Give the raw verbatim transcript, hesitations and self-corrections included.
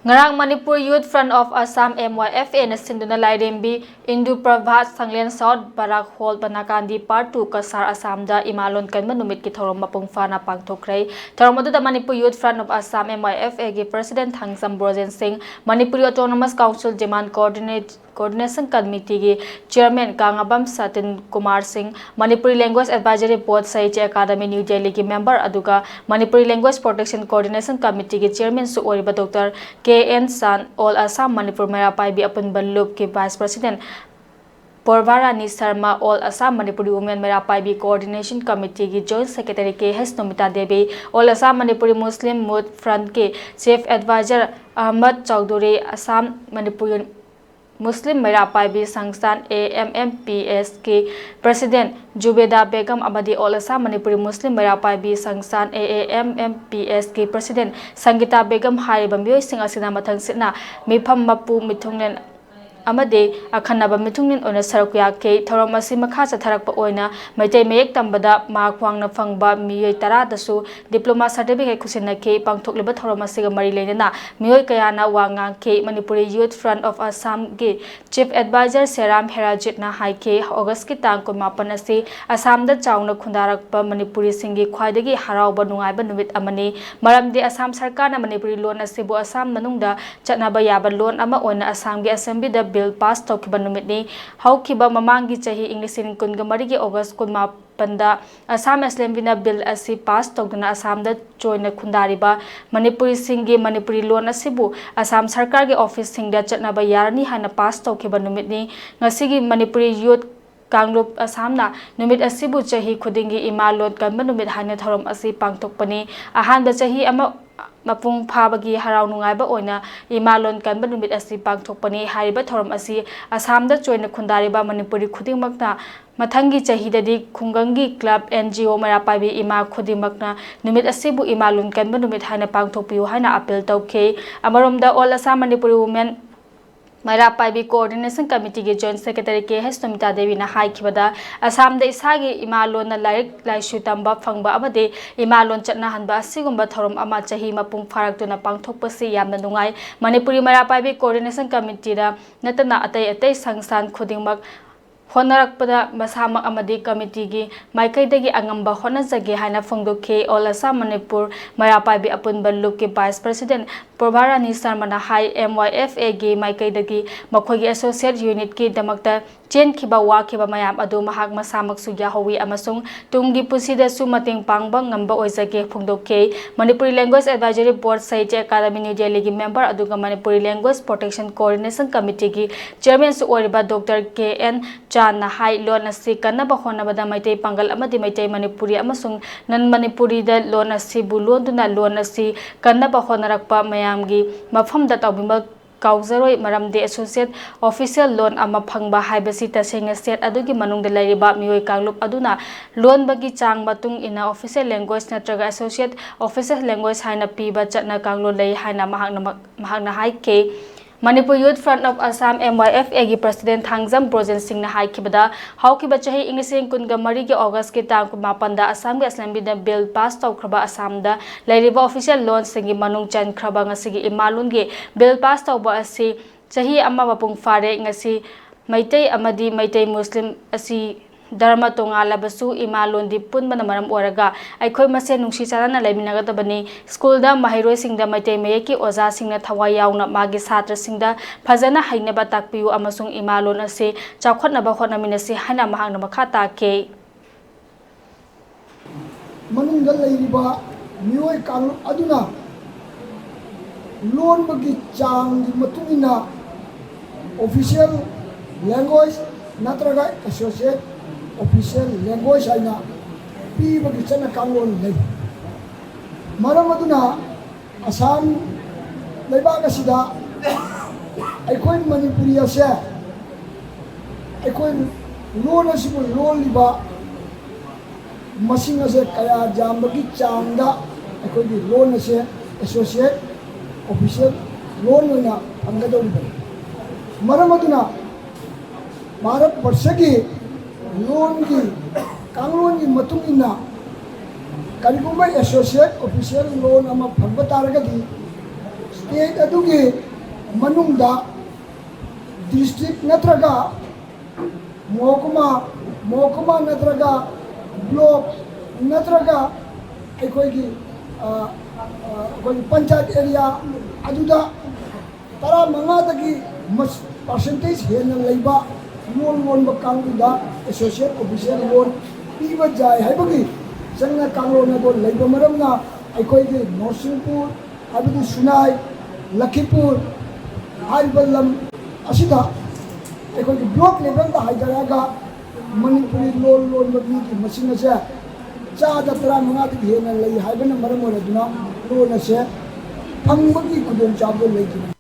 ꯉꯔꯥꯡ Manipur Youth Front of Assam, M Y F A ꯅ ꯁꯤꯟꯗꯨꯅ ꯂꯥꯏꯔꯦꯝꯕꯤ ꯏꯟꯗꯨ ꯄ꯭ꯔꯚꯥꯠ ꯁꯪꯂꯦꯟ South Barak Hall, ꯄꯅꯥꯀꯥꯟꯗꯤ Part two, Cachar, ꯑꯁꯥꯝꯗ ꯏꯃꯥ ꯂꯣꯟ ꯀꯟꯕ ꯅꯨꯃꯤꯠꯀꯤ ꯊꯧꯔꯝ ꯃꯄꯨꯡ ꯐꯥꯅ ꯄꯥꯡꯊꯣꯛꯈ꯭ꯔꯦ꯫ ꯊꯧꯔꯝ ꯑꯗꯨꯗ Manipur Youth Front of Assam, M Y F A ꯒꯤ President ꯊꯥꯡꯖꯝ ꯕ꯭ꯔꯣꯖꯦꯟ ꯁꯤꯡ, Manipuri Autonomous Council Demand Coordinate-, Coordination Committee ꯒꯤ Chairman ꯀꯥꯉꯥꯕꯝ ꯁꯇꯤꯟ ꯀꯨꯃꯥꯔ ꯁꯤꯡ, Manipuri Language Advisory Board Sahitya Academy New Delhi ꯒꯤ member, ꯑꯗꯨꯒ Manipuri Language Protection Coordination Committee ꯒꯤ Chairman ꯁꯨ ꯑꯣꯏꯔꯤꯕ Doctor K N Shan, All Assam Manipur ꯃꯩꯔꯥ ꯄꯥꯏꯕꯤ ꯑꯄꯨꯟꯕ ꯂꯨꯞꯀꯤ Vice President ꯄꯣꯔꯚꯥꯔꯥꯅꯤ Sharma, All Assam Manipuri Women Meira ꯄꯥꯏꯕꯤ Coordination Committee ꯒꯤ Joint Secretary K H Nomita Devi, All Assam Manipuri Muslim Moot Front ꯀꯤ Chief Advisor Ahmad Chaudhuri, Assam Manipuri Muslim ꯃꯩꯔꯥ ꯄꯥꯏꯕꯤ ꯁꯪꯁꯊꯥꯟ A M M P S ꯀꯤ President ꯖꯨꯕꯦꯗꯥ Begum ꯑꯃꯗꯤ All Assam Manipuri Muslim ꯃꯩꯔꯥ ꯄꯥꯏꯕꯤ ꯁꯪꯁꯊꯥꯟ A A M M P S ꯀꯤ President ꯁꯪꯒꯤꯇꯥ Begum ꯍꯥꯏꯔꯤꯕ ꯃꯤꯑꯣꯏꯁꯤꯡ ꯑꯁꯤꯅ ꯃꯊꯪꯁꯤꯠꯅ ꯃꯤꯐꯝ, ꯃꯄꯨ, ꯃꯤꯊꯨꯡꯂꯦꯟ ꯑꯃꯗꯤ ꯑꯈꯟꯅꯕ ꯃꯤꯊꯨꯡꯂꯦꯟ ꯑꯣꯏꯅ ꯁꯔꯨꯛ ꯌꯥꯈꯤ꯫ ꯊꯧꯔꯝ ꯑꯁꯤ ꯃꯈꯥ ꯆꯠꯊꯔꯛꯄ ꯑꯣꯏꯅ ꯃꯩꯇꯩ ꯃꯌꯦꯛ ꯇꯝꯕꯗ ꯃꯥꯛ ꯋꯥꯡꯅ ꯐꯪꯕ ꯃꯤꯑꯣꯏ ꯇꯔꯥꯗꯁꯨ diploma certificate ꯈꯨꯠꯁꯤꯟꯅꯈꯤ꯫ ꯄꯥꯡꯊꯣꯛꯂꯤꯕ ꯊꯧꯔꯝ ꯑꯁꯤꯒ ꯃꯔꯤ ꯂꯩꯅꯅ ꯃꯤꯑꯣꯏ ꯀꯌꯥꯅ ꯋꯥ ꯉꯥꯡꯈꯤ꯫ Manipuri Youth Front of Assam ꯒꯤ Chief Advisor ꯁꯦꯔꯥꯝ ꯍꯦꯔꯥꯖꯤꯠꯅ ꯍꯥꯏꯈꯤ, ꯑꯣꯒꯁꯀꯤ ꯇꯥꯡ ꯀꯨꯟꯃꯥꯄꯟ ꯑꯁꯤ ꯑꯁꯥꯝꯗ ꯆꯥꯎꯅ ꯈꯨꯟꯗꯥꯔꯛꯄ ꯃꯅꯤꯄꯨꯔꯤꯁꯤꯡꯒꯤ ꯈ꯭ꯋꯥꯏꯗꯒꯤ ꯍꯔꯥꯎꯕ ꯅꯨꯡꯉꯥꯏꯕ ꯅꯨꯃꯤꯠ ꯑꯃꯅꯤ, ꯃꯔꯝꯗꯤ ꯑꯁꯥꯝ ꯁꯔꯀꯥꯔꯅ ꯃꯅꯤꯄꯨꯔꯤ ꯂꯣꯟ ꯑꯁꯤꯕꯨ ꯑꯁꯥꯝ ꯃꯅꯨꯡꯗ ꯆꯠꯅꯕ ꯌꯥꯕ ꯂꯣꯟ ꯑꯃ ꯑꯣꯏꯅ ꯑꯁꯥꯝꯒꯤ Assembly ꯗ bill pass ꯇꯧꯈꯤꯕ ꯅꯨꯃꯤꯠꯅꯤ꯫ ꯍꯧꯈꯤꯕ ꯃꯃꯥꯡꯒꯤ ꯆꯍꯤ, ꯏꯪ ꯂꯤꯁꯤꯡ ꯀꯨꯟꯒ ꯃꯔꯤꯒꯤ ꯑꯣꯒꯁ ꯀꯨꯟꯃꯥꯄꯟꯗ ꯑꯁꯥꯝ Assembly ꯅ bill ꯑꯁꯤ pass ꯇꯧꯗꯨꯅ ꯑꯁꯥꯝꯗ ꯆꯣꯏꯅ ꯈꯨꯟꯗꯥꯔꯤꯕ ꯃꯅꯤꯄꯨꯔꯤꯁꯤꯡꯒꯤ ꯃꯅꯤꯄꯨꯔꯤ ꯂꯣꯟ ꯑꯁꯤꯕꯨ ꯑꯁꯥꯝ ꯁꯔꯀꯥꯔꯒꯤ office ꯁꯤꯡꯗ ꯆꯠꯅꯕ ꯌꯥꯔꯅꯤ ꯍꯥꯏꯅ pass ꯇꯧꯈꯤꯕ ꯅꯨꯃꯤꯠꯅꯤ꯫ ꯉꯁꯤꯒꯤ Manipuri Youth ꯀꯥꯡꯂꯨꯞ ꯑꯁꯥꯝꯅ ꯅꯨꯃꯤꯠ ꯑꯁꯤꯕꯨ ꯆꯍꯤ ꯈꯨꯗꯤꯡꯒꯤ ꯏꯃꯥ ꯂꯣꯟ ꯀꯟꯕ ꯅꯨꯃꯤꯠ ꯍꯥꯏꯅ ꯊꯧꯔꯝ ꯑꯁꯤ ꯄꯥꯡꯊꯣꯛꯄꯅꯤ꯫ ꯑꯍꯥꯟꯕ ꯆꯍꯤ ꯑꯃ ꯃꯄꯨꯡ ꯐꯥꯕꯒꯤ ꯍꯔꯥꯎ ꯅꯨꯡꯉꯥꯏꯕ ꯑꯣꯏꯅ ꯏꯃꯥ ꯂꯣꯟ ꯀꯟꯕ ꯅꯨꯃꯤꯠ ꯑꯁꯤ ꯄꯥꯡꯊꯣꯛꯄꯅꯤ꯫ ꯍꯥꯏꯔꯤꯕ ꯊꯧꯔꯝ ꯑꯁꯤ ꯑꯁꯥꯝꯗ ꯆꯣꯏꯅ ꯈꯨꯟꯗꯥꯔꯤꯕ ꯃꯅꯤꯄꯨꯔꯤ ꯈꯨꯗꯤꯡꯃꯛꯅ ꯃꯊꯪꯒꯤ ꯆꯍꯤꯗꯗꯤ ꯈꯨꯡꯒꯪꯒꯤ club, N G O, ꯃꯩꯔꯥ ꯄꯥꯏꯕꯤ ꯏꯃꯥ ꯈꯨꯗꯤꯡꯃꯛꯅ ꯅꯨꯃꯤꯠ ꯑꯁꯤꯕꯨ ꯏꯃꯥ ꯂꯣꯟ ꯀꯟꯕ ꯅꯨꯃꯤꯠ ꯍꯥꯏꯅ ꯄꯥꯡꯊꯣꯛꯄꯤꯌꯨ ꯍꯥꯏꯅ appeal ꯇꯧꯈꯤ꯫ ꯑꯃꯔꯣꯝꯗ, All Assam Manipuri Women Meira Paibi coordination ꯀꯃꯤꯇꯤꯒꯤ ꯖꯣꯏꯟꯠ ꯁꯦꯀ꯭ꯔꯦꯇꯔꯤ ꯀꯦ ꯍꯩꯁ ꯅꯨꯃꯤꯇꯥ ꯗꯦꯕꯤꯅ ꯍꯥꯏꯈꯤꯕꯗ, ꯑꯁꯥꯝꯗ ꯏꯁꯥꯒꯤ ꯏꯃꯥ ꯂꯣꯟꯅ ꯂꯥꯏꯔꯤꯛ ꯂꯥꯏꯁꯨ ꯇꯝꯕ ꯐꯪꯕ ꯑꯃꯗꯤ ꯏꯃꯥ ꯂꯣꯟ ꯆꯠꯅꯍꯟꯕ ꯑꯁꯤꯒꯨꯝꯕ ꯊꯧꯔꯝ ꯑꯃ ꯆꯍꯤ ꯃꯄꯨꯡ ꯐꯥꯔꯛꯇꯨꯅ ꯄꯥꯡꯊꯣꯛꯄꯁꯤ ꯌꯥꯝꯅ ꯅꯨꯡꯉꯥꯏ꯫ ꯃꯅꯤꯄꯨꯔꯤ ꯃꯩꯔꯥ ꯄꯥꯏꯕꯤ ꯀꯣꯑꯣꯔꯗꯤꯅꯦꯁꯟ ꯀꯃꯤꯇꯤꯗ ꯅꯠꯇꯅ ꯑꯇꯩ ꯑꯇꯩ ꯁꯪꯁꯊꯥꯟ ꯈꯨꯗꯤꯡꯃꯛ ꯍꯣꯠꯅꯔꯛꯄꯗ ꯃꯁꯥꯃꯛ ꯑꯃꯗꯤ ꯀꯃꯤꯇꯤꯒꯤ ꯃꯥꯏꯀꯩꯗꯒꯤ ꯑꯉꯝꯕ ꯍꯣꯠꯅꯖꯒꯦ ꯍꯥꯏꯅ ꯐꯣꯡꯗꯣꯛꯈꯤ꯫ ꯑꯣꯜ ꯑꯁꯥꯝ ꯃꯅꯤꯄꯨꯔ ꯃꯩꯔꯥ ꯄꯥꯏꯕꯤ ꯑꯄꯨꯟꯕ ꯂꯨꯞꯀꯤ ꯚꯥꯏꯁ ꯄ꯭ꯔꯁꯤꯗꯦꯟꯠ ꯄ꯭ꯔꯣꯚꯥꯔꯥꯅꯤ ꯁꯔꯃꯅ ꯍꯥꯏ, ꯑꯦꯝ ꯋꯥꯏ ꯑꯦꯐ ꯑꯦꯒꯤ ꯃꯥꯏꯀꯩꯗꯒꯤ ꯃꯈꯣꯏꯒꯤ ꯑꯦꯁꯣꯁꯤꯌꯦꯠ ꯌꯨꯅꯤꯠꯀꯤꯗꯃꯛꯇ ꯆꯦꯟꯈꯤꯕ ꯋꯥꯈꯤꯕ ꯃꯌꯥꯝ ꯑꯗꯨ ꯃꯍꯥꯛ ꯃꯁꯥꯃꯛꯁꯨ ꯌꯥꯍꯧꯋꯤ ꯑꯃꯁꯨꯡ ꯇꯨꯡꯒꯤ ꯄꯨꯟꯁꯤꯗꯁꯨ ꯃꯇꯦꯡ ꯄꯥꯡꯕ ꯉꯝꯕ ꯑꯣꯏꯖꯒꯦ ꯐꯣꯡꯗꯣꯛꯈꯤ꯫ ꯃꯅꯤꯄꯨꯔꯤ ꯂꯦꯡꯒ꯭ꯋꯦꯖ ꯑꯦꯗꯚꯥꯏꯖꯔꯤ ꯕꯣꯔꯗ ꯁꯥꯍꯤꯇ꯭ꯌ ꯑꯦꯀꯥꯗꯃꯤ ꯅ꯭ꯌꯨ ꯗꯦꯜꯂꯤꯒꯤ ꯃꯦꯝꯕꯔ ꯑꯗꯨꯒ ꯃꯅꯤꯄꯨꯔꯤ ꯂꯦꯡꯒ꯭ꯋꯦꯖ ꯄ꯭ꯔꯣꯇꯦꯛꯁꯟ ꯀꯣꯑꯣꯔꯗꯤꯅꯦꯁꯟ ꯀꯃꯤꯇꯤꯒꯤ ꯆꯤꯌꯔꯃꯦꯟꯁꯨ ꯑꯣꯏꯔꯤꯕ ꯗꯣꯛꯇꯔ ꯀꯦ ꯑꯦꯟ ꯆꯥꯟꯅ ꯍꯥꯏ, ꯂꯣꯟ ꯑꯁꯤ ꯀꯟꯅꯕ ꯍꯣꯠꯅꯕꯗ ꯃꯩꯇꯩ ꯄꯥꯡꯒꯜ ꯑꯃꯗꯤ ꯃꯩꯇꯩ ꯃꯅꯤꯄꯨꯔꯤ ꯑꯃꯁꯨꯡ ꯅꯟ ꯃꯅꯤꯄꯨꯔꯤꯗ ꯂꯣꯟ ꯑꯁꯤꯕꯨ ꯂꯣꯟꯗꯨꯅ ꯂꯣꯟ ꯑꯁꯤ ꯀꯟꯅꯕ ꯍꯣꯠꯅꯔꯛꯄ ꯃꯌꯥꯝꯒꯤ ꯃꯐꯝꯗ ꯇꯧꯕꯤꯃꯜ ꯀꯥꯎꯖꯔꯣꯏ, ꯃꯔꯝꯗꯤ ꯑꯦꯁꯣꯁꯤꯌꯦꯠ ꯑꯣꯐꯤꯁꯤꯌꯦꯜ ꯂꯣꯟ ꯑꯃ ꯐꯪꯕ ꯍꯥꯏꯕꯁꯤ ꯇꯁꯦꯡꯅ ꯁ꯭ꯇꯦꯠ ꯑꯗꯨꯒꯤ ꯃꯅꯨꯡꯗ ꯂꯩꯔꯤꯕ ꯃꯤꯑꯣꯏ ꯀꯥꯡꯂꯨꯞ ꯑꯗꯨꯅ ꯂꯣꯟꯕꯒꯤ ꯆꯥꯡ ꯃꯇꯨꯡ ꯏꯟꯅ ꯑꯣꯐꯤꯁꯤꯌꯦꯜ ꯂꯦꯡꯒ꯭ꯋꯦꯖ ꯅꯠꯇ꯭ꯔꯒ ꯑꯦꯁꯣꯁꯤꯌꯦꯠ ꯑꯣꯐꯤꯁꯤꯌꯦꯜ ꯂꯦꯡꯒ꯭ꯋꯦꯖ ꯍꯥꯏꯅ ꯄꯤꯕ ꯆꯠꯅ ꯀꯥꯡꯂꯣꯟ ꯂꯩ ꯍꯥꯏꯅ ꯃꯍꯥꯛꯅ, ꯃꯍꯥꯛꯅ ꯍꯥꯏꯈꯤ꯫ Manipur youth front of Assam, M Y F ꯑꯦꯒꯤ ꯄ꯭ꯔꯁꯤꯗꯦꯟꯠ ꯊꯥꯡꯖꯝ ꯕ꯭ꯔꯣꯖꯦꯟ ꯁꯤꯡꯅ ꯍꯥꯏꯈꯤꯕꯗ, ꯍꯧꯈꯤꯕ ꯆꯍꯤ ꯏꯪ ꯂꯤꯁꯤꯡ ꯀꯨꯟꯒ ꯃꯔꯤꯒꯤ ꯑꯣꯒꯁꯀꯤ ꯇꯥꯡ ꯀꯨꯟꯃꯥꯄꯟꯗ ꯑꯁꯥꯝꯒꯤ ꯑꯦꯁꯦꯝꯕ꯭ꯂꯤꯗ ꯕꯤꯜ ꯄꯥꯁ ꯇꯧꯈ꯭ꯔꯕ ꯑꯁꯥꯝꯗ ꯂꯩꯔꯤꯕ ꯑꯣꯐꯤꯁꯤꯌꯦꯜ ꯂꯣꯟꯁꯤꯡꯒꯤ ꯃꯅꯨꯡ ꯆꯟꯈ꯭ꯔꯕ ꯉꯁꯤꯒꯤ ꯏꯃꯥꯂꯣꯟꯒꯤ ꯕꯤꯜ ꯄꯥꯁ ꯇꯧꯕ ꯑꯁꯤ ꯆꯍꯤ ꯑꯃ ꯃꯄꯨꯡ ꯐꯥꯔꯦ꯫ ꯉꯁꯤ ꯃꯩꯇꯩ ꯑꯃꯗꯤ ꯃꯩꯇꯩ ꯃꯨꯁꯂꯤꯝ ꯑꯁꯤ ꯙꯔꯃ ꯇꯣꯉꯥꯜꯂꯕꯁꯨ ꯏꯃꯥ ꯂꯣꯟꯗꯤ ꯄꯨꯟꯕꯅ ꯃꯔꯝ ꯑꯣꯏꯔꯒ ꯑꯩꯈꯣꯏ ꯃꯁꯦꯟ ꯅꯨꯡꯁꯤ ꯆꯥꯟꯅꯅ ꯂꯩꯃꯤꯟꯅꯒꯗꯕꯅꯤ꯫ ꯁ꯭ꯀꯨꯜꯗ ꯃꯍꯩꯔꯣꯏꯁꯤꯡꯗ ꯃꯩꯇꯩ ꯃꯌꯦꯛꯀꯤ ꯑꯣꯖꯥꯁꯤꯡꯅ ꯊꯋꯥꯏ ꯌꯥꯎꯅ ꯃꯥꯒꯤ ꯁꯥꯇ꯭ꯔꯁꯤꯡꯗ ꯐꯖꯅ ꯍꯩꯅꯕ ꯇꯥꯛꯄꯤꯌꯨ ꯑꯃꯁꯨꯡ ꯏꯃꯥ ꯂꯣꯟ ꯑꯁꯤ ꯆꯥꯎꯈꯠꯅꯕ ꯍꯣꯠꯅꯃꯤꯟꯅꯁꯤ ꯍꯥꯏꯅ ꯃꯍꯥꯛꯅ ꯃꯈꯥ ꯇꯥꯈꯤ꯫ ꯃꯅꯨꯡꯗ ꯂꯩꯔꯤꯕ ꯃꯤꯑꯣꯏ ꯀꯥꯡꯂꯨꯞ ꯑꯗꯨꯅ ꯂꯣꯟꯕꯒꯤ ꯆꯥꯡꯒꯤ ꯃꯇꯨꯡ ꯏꯟꯅ ꯑꯣꯐꯤꯁꯤꯌꯦꯜ ꯂꯦꯡꯒ꯭ꯋꯦꯖ ꯅꯠꯇ꯭ꯔꯒ ꯑꯦꯁꯣꯁꯤꯌꯦꯠ ꯑꯣꯐꯤꯁꯤꯌꯦꯜ ꯂꯦꯡꯒ꯭ꯋꯦꯖ ꯍꯥꯏꯅ ꯄꯤꯕꯒꯤ ꯆꯠꯅ ꯀꯥꯡꯂꯣꯟ ꯂꯩ꯫ ꯃꯔꯝ ꯑꯗꯨꯅ ꯑꯁꯥꯝ ꯂꯩꯕꯥꯛ ꯑꯁꯤꯗ ꯑꯩꯈꯣꯏ ꯃꯅꯤꯄꯨꯔꯤ ꯑꯁꯦ, ꯑꯩꯈꯣꯏ ꯂꯣꯟ ꯑꯁꯤꯕꯨ ꯂꯣꯜꯂꯤꯕ ꯃꯁꯤꯡ ꯑꯁꯦ ꯀꯌꯥ ꯌꯥꯝꯕꯒꯤ ꯆꯥꯡꯗ ꯑꯩꯈꯣꯏꯒꯤ ꯂꯣꯟ ꯑꯁꯦ ꯑꯦꯁꯣꯁꯤꯌꯦꯠ ꯑꯣꯐꯤꯁꯤꯌꯦꯜ ꯂꯣꯟ ꯑꯣꯏꯅ ꯐꯪꯒꯗꯧꯔꯤꯕꯅꯤ꯫ ꯃꯔꯝ ꯑꯗꯨꯅ ꯚꯥꯔꯠ ꯕꯔꯁꯒꯤ ꯂꯣꯟꯒꯤ ꯀꯥꯡꯂꯣꯟꯒꯤ ꯃꯇꯨꯡ ꯏꯟꯅ ꯀꯔꯤꯒꯨꯝꯕ ꯑꯦꯁꯣꯁꯤꯌꯦꯠ ꯑꯣꯐꯤꯁꯤꯌꯦꯜ ꯂꯣꯟ ꯑꯃ ꯐꯪꯕ ꯇꯥꯔꯒꯗꯤ, ꯁ꯭ꯇꯦꯠ ꯑꯗꯨꯒꯤ ꯃꯅꯨꯡꯗ ꯗꯤꯁꯇ꯭ꯔꯤꯛ ꯅꯠꯇ꯭ꯔꯒ ꯃꯣꯍꯀꯨꯃꯥ, ꯃꯣꯍꯀꯨꯃꯥ ꯅꯠꯇ꯭ꯔꯒ ꯕ꯭ꯂꯣꯛ ꯅꯠꯇ꯭ꯔꯒ ꯑꯩꯈꯣꯏꯒꯤ, ꯑ, ꯑ, ꯑꯩꯈꯣꯏꯒꯤ ꯄꯟꯆꯥꯌꯠ ꯑꯦꯔꯤꯌꯥ ꯑꯗꯨꯗ ꯇꯔꯥꯃꯉꯥꯗꯒꯤ ꯃꯁ-, ꯄꯥꯔꯁꯦꯟꯇꯦꯖ ꯍꯦꯟꯅ ꯂꯩꯕ ꯂꯣꯟ ꯂꯣꯟꯕ ꯀꯥꯡꯕꯨꯗ ꯑꯦꯁꯣꯁꯤꯌꯦꯠ ꯑꯣꯐꯤꯁꯤꯌꯦꯜ ꯂꯣꯟ ꯄꯤꯕ ꯌꯥꯏ ꯍꯥꯏꯕꯒꯤ ꯆꯠꯅ ꯀꯥꯡꯂꯣꯟ ꯑꯗꯨ ꯂꯩꯕ ꯃꯔꯝꯅ, ꯑꯩꯈꯣꯏꯒꯤ ꯃꯣꯔꯁꯤꯡꯄꯨꯔ, ꯍꯥꯏꯕꯗꯤ ꯁꯨꯅꯥꯏ, ꯂꯈꯤꯄꯨꯔ ꯍꯥꯏꯔꯤꯕ ꯂꯝ ꯑꯁꯤꯗ ꯑꯩꯈꯣꯏꯒꯤ ꯕ꯭ꯂꯣꯛ ꯂꯦꯚꯦꯜꯗ ꯍꯥꯏꯊꯔꯛꯑꯒ ꯃꯅꯤꯄꯨꯔꯤ ꯂꯣꯟ ꯂꯣꯟꯕ ꯃꯤꯒꯤ ꯃꯁꯤꯡ ꯑꯁꯦ ꯆꯥꯗ ꯇꯔꯥꯃꯉꯥꯗꯒꯤ ꯍꯦꯟꯅ ꯂꯩ ꯍꯥꯏꯕꯅ ꯃꯔꯝ ꯑꯣꯏꯔꯗꯨꯅ ꯂꯣꯟ ꯑꯁꯦ ꯐꯪꯕꯒꯤ ꯈꯨꯗꯣꯡꯆꯥꯕꯗꯨ ꯂꯩꯇ꯭ꯔꯤꯕꯅꯤ꯫